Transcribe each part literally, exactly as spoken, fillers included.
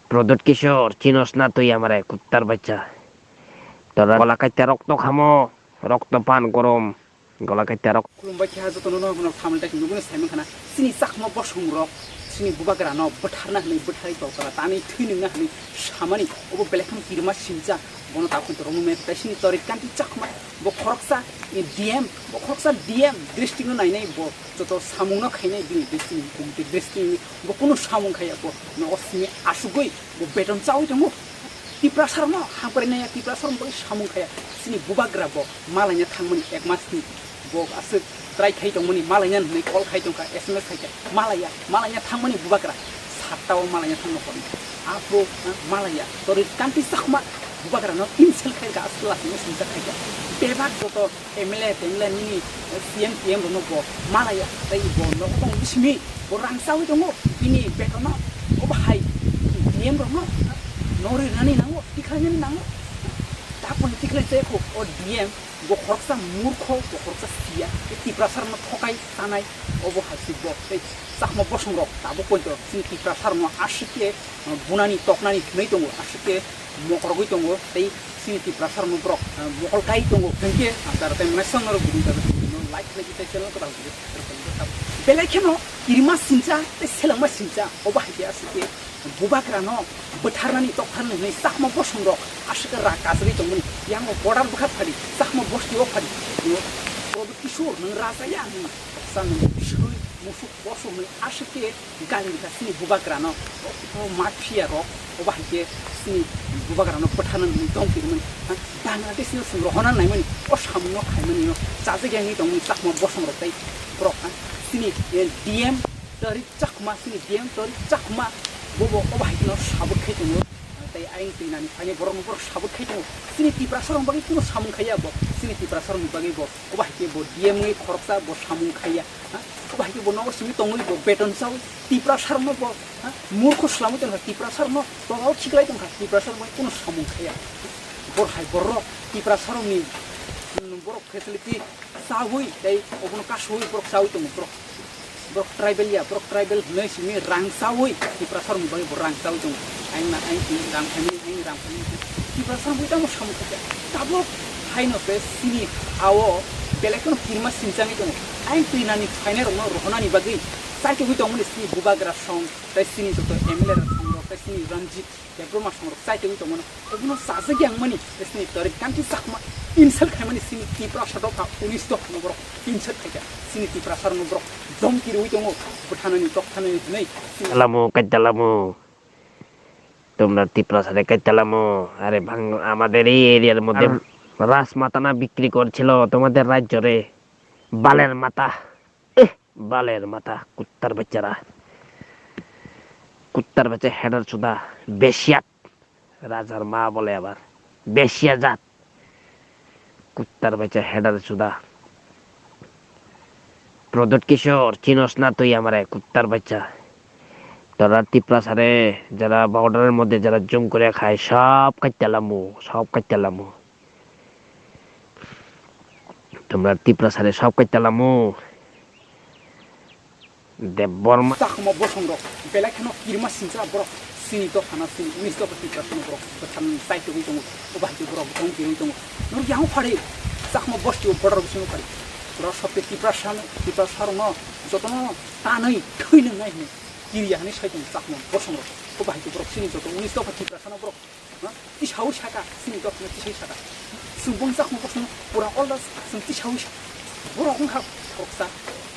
Pradyut Kishore, chinos na twi amare, kuttar bachcha. Tora gola kaita rokto khamo, rokto pan gorom, gola kaita rok. Khulumbai kha jotono no, no thamle tak nugune saimang khana. Sini Chakma bosong rok, sini bubagra no bwtharna hwnwi bwtharwi tokala, tani thwi nungna hwnwi samani, obo belai kham kirima sincha, bono ta phunto romu me, tai sini Torit Kanti Chakma, bo khoroksa, eh, D M, bo khoroksa D M, district no nainai bo, joto samung no khainai bini district ni, district ni, bo kunu samung khaiya bo, no o simi asugwi, bo beton chawi tongo. Tiprasa rokno hamkrai naiya, Tiprasa rokno bagwi samung khaiya. Sini bubagra bo malaina thangmani ek mas ni bo aswk try khai tongmani, malaina hwnwi call khai tongkha, S M S khai kha, malaya, malaina thangmani bubagra satta o malaina thangma hwnwi. Aphuru, ah, malaya, Torit Kanti Chakma bubagra no insult khai kha, aswk lasino sincha khai kha. Bebak joto M L A, M L A nini C M, T M rokno bo malaya, tei bo nogo tong bisimi bo rang chawi tongo, bini betono obo hai D M rokno no rinani nango, tikhlainani nango. Taponi tikhlai chai kho o D M, bo khoroksa murkho, bo khoroksa siya, tei Tiprasa rokno thokai tanai, obo hai se bo tei Chakma bosong rok tabuk poito chini Tiprasa rokno aswk khe, uh, bunani toknani hwnwi tongo, aswk khe mokorogwi tongo, tei chini Tiprasa rokno borok, uh, mokol kai tongo, hwnkhe, uh, jara tei mwnai song norok video jagwi tongwino like khlai di tei channel kwtal khe subscribe khlai di. Belai kheno kirima sincha tei selengma sincha, obo hai khe aswk khe bubagra no bwtharnani toktharnani hwnwi Chakma bosong rok aswk khe rak kachagwi tongmani, yango border bwkha phadi, Chakma bosti o phadi, Pradyut Kishore nwng raja ya nwng, sa nwng swi musuk bosong hwnwi aswk khe gali rikha chini bubagrano, o, o mafia rok, obo hai khe chini bubagrano bwtharna hwnwi dom kirmani. Ha, Bangladesh no chwng rohorna naimani, o samungno khaimani no chajak ya wngwi tongmani Chakma bosong rok tei borok, ha, chini, eh, D M Torit Chakma, chini D M Torit Chakma, bobo obo hai kheno sabut khai tongo, tei ayang twi nani phaini borok no borok sabut khai tongo. Chini Tiprasa rok bagwi kuno samung khaiya bo, chini Tiprasa rok ni bagwi bo, obo hai khe bo D M wngwi khoroksa bo samung khaiya. Ha? Obo hai khe bo nogo simi tongwi bo beton chawi Tiprasa rokno bo, ha, murkho swlamwi tongkha, Tiprasa rokno tongao khiklai tongkha, Tiprasa rokno kunu samung khaiya. Bor hai borok Tiprasa rokni, mm, borok facility chawi tei obono kasui borok chawi tongo borok. Borok tribal ya, borok tribal hwnwi simi rang chawi Tiprasa rokni bagwi bo rang chawi tongo. Ayang na ayang twi rang phaimani, ayang rang phaimani. Tiprasa rok tamo samung khaikha. Tabuk haino se chini ha-o belai kheno kirima sinchangwi tongo. Ayang twi nani phainai rokno rohornani bagwi chaitugwi tongmani chini bubagra song, tei chini joto M L A rok song rok, tei chini Ranjit Debbarma song rok chaitugwi tongmano. Obono chajak yang mani, tei chini Torit Kanti Chakma insult khaimani chini Tiprasa dopha unis dopha no borok insult khaikha. Chini Tiprasa rokno borok domki rwi tongo, bwthanani toktanani hwnwi. Lamo, kaita lamo. তোমরা টিপ্রাসারে কাইতালামো, আরে ভাঙ-, আমাদের এই এরিয়ার মধ্যে আর রাজমাতা না বিক্রি করছিল তোমাদের রাজ্যরে, বালের মাথা, এহ, বালের মাথা, কুত্তার বাচ্চারা, কুত্তার বাচ্চা, হেডার চুদা, বেশিয়াত, রাজার মা বলে আবার, বেশিয়া জাত। Kuttar bachcha hedar chuda. Pradyut Kishore, chinos na twi amare, kuttar bachcha. Tora Tiprasare, jara border-er moddhe jara jum kore khai, sob kaitalamu, sob kaitalamu. Tomra Tiprasare sob kaitalamu. Debbarma. Chakma bosong rok belai kheno kirima sincha borok chini dophano, chini unis dopha Tiprasano borok bwtharnani chai togwi tongo, o bahai khe borok bwtharno kirwi tongo. Norok yang phari Chakma bosti o border bisingo phari. Borok sopte Tiprasano, Tiprasarokno jotono tanwi thwi nwngnai hwnwi kiriya hwnwi sai tongo Chakma bosong rok. O bahai khe borok chini joto unis dopha Tiprasano borok Ha? Tisaui saka, chini dophano tisaui saka. Chwng bongsa khungkha chwng pura all the chwng tisaui saka. Borok wngkha khoroksa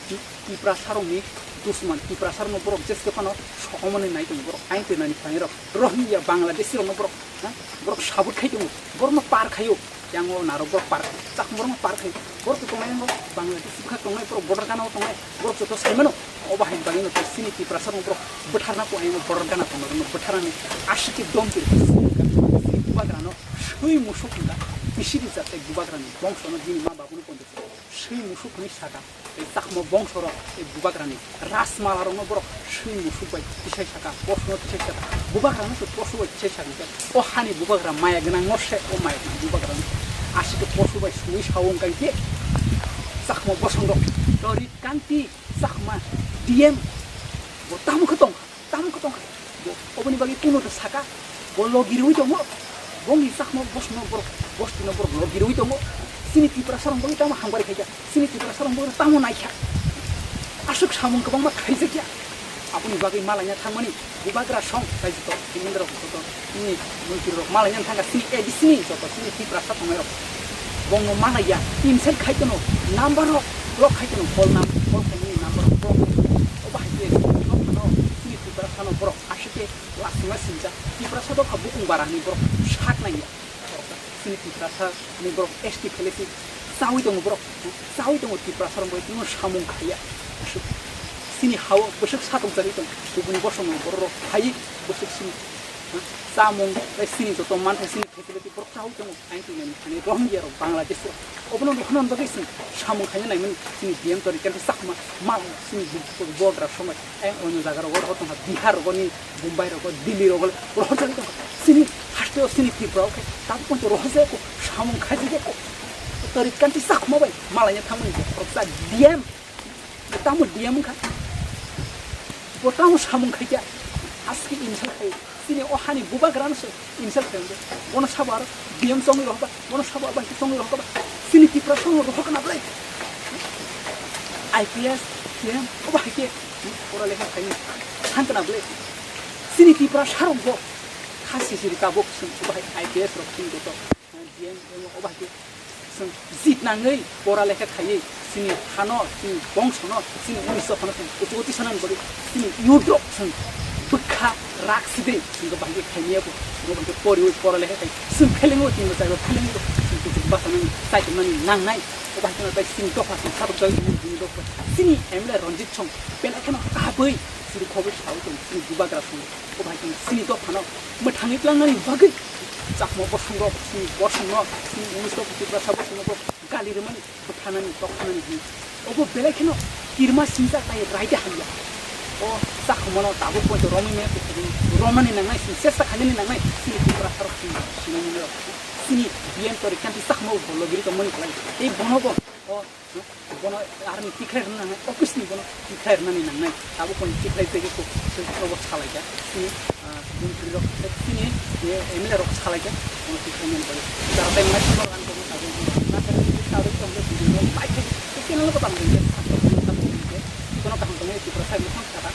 Ti-, Tiprasarokni dusman, Tiprasarokno borok jeske phano sokomorni nai tongo borok. Ain twi nani phainai rok Rohingya, Bangladeshi rokno borok, ha? Borok sabut khai tongo, borokno par khaio. Yango narok borok par, chakma borokno par khai. Borok to tongnai yango Bangladesh bwkha tongnai, borok border gana o tongnai, borok joto sai mano. Obo hai bagwi no chini Tiprasa rok borok bwtharna ko ayang borok gana tongnai rok bwtharnani aswk khe dom kiri bubagra no swi musuk hwnka bisi rijak tei bubagra ni bongso no bini ma babu no poito swi musuk hwnwi saka. Tei chakma bongso rok tei bubagrani rajmala rokno borok swi musuk bai tisai saka, posu no tisai saka, bubagrano se posu bai tisai saka, o hani bubagra maya gwnang no se o maya gwnang bubagrano aswk posu bai swi sao wngkha khe chakma bosong rok Torit Kanti chakma D M bo tamo khe tongkha, tamo khe tongkha. Oboni bagwi kuno ta saka, bo logi rwi tongo, bongni chakma bosno borok, bostino borok logi rwi tongo. Chini Tiprasa rok bagwi tamo hambai khaikha, chini Tiprasa rok bagwi tamo naikha. Aswk samung kwbangma khaijakya. Aboni bagwi malaina thangmani bubagra song, tai joto, himendra joto, chini montri rok malaina thangkha, chini A D C ni joto, chini Tiprasa tongnai rok. Bongno malaiya, insult khai tono, number rok block khai tono, call nam, call khaimani number rok block khai tono. Obo hai khe, chini Tiprasa no borok, aswk khe, Lasima sinjak, Tiprasa dopha bukung bara hinwi borok sak nangya. Chini Tiprasa ni borok S T phelesi chawi tongo borok, chawi tongo Tiprasa rok bai tino samung khaiya. Aswk chini hao bwswk satokjagwi tong, kubuni bosongo borok rok phaiwi bwswk chini, ha, chamung bai chini joto manthai chini facility borok chawi tongo. Ang tini ani Rohingya rok, Bangladesh rok, obono rwkhna bagwi chwng samung khaina naimani chini D M tori khe chakma mal chini bubagra somai. Ang ono jaga rogo rogo tongkha, Bihar rogo ni, Mumbai rogo, Delhi rogo rohorjagwi tongkha. Chini haste o chini Tripura o khe tabuk ponto rohorjagwi samung khaijagwi tori kanti chakma bai malaina thangmani borok jak D M. Bo tamo D M wngkha? Bo tamo samung khaikha? Aski insult khai. Chini o hani bubagrano se insult khai wngkha. Bono sabo aro D M chongwi rohorba, bono sabo abo hai chongwi rohorba. Chini Tiprasa no rohorkha na belai? I P S, D M, obo hai khe pora lekha khaini thangkha na belai? Chini Tiprasa rok bo kha sisiri tabuk chwng obo hai I P S rok chini joto. D M obo hai khe chwng jit nangwi pora lekha khaiwi chini hano, chini bongsono, chini uisokhano chwng kuchugo tisanani bagwi chini youth rok chwng bwkha rak sidwi chwng bahai khe khaimaya bo. Obo hai khe poriwi pora lekha khai chwng phelengo, tini bwchaibo phelengo, chwng kuchuk bachanani chaitongnani nangnai. Obo hai kheno tei chini dopha chwng sabuk jagwi tongmani chini dopha. Chini M L A Ranjit song belai kheno kabui chini khobwi sawi tongo chini bubagra song. Obo hai kheno chini dophano mwthangwi tlangnani bagwi chakma bosongrok, chini bosongno, chini uisokhano Tiprasa bosongno bo gali rwmani, bwthanani, tokhanani hwnwi. Obo belai kheno kirima sinjak tei raida hamya. O chakmano tabuk poito romwi maya, romani nangnai, chini chesta khainani nangnai, chini Tiprasa rok chini sinani rok. Chini D M tori kanti chakma bo logiri tongmani kwlai. Tei bono bo o Bono arni tikhlai rwna nangnai, office ni bono tikhlai rwnani nangnai. Tabuk kono tikhlai tei kok, tei obo salaikha. Chini, ah, montri rok, chini, eh, M L A rok salaikha. Bono tikhlai mani bagwi. Jara tai nai sabo ang kono tabuk. Na khe tini tabuk tong khe video no like khe, tei channel ko tamo khe subscribe khe, tamo khe. Kono kaham tongmani Tiprasa hai mukhang kha.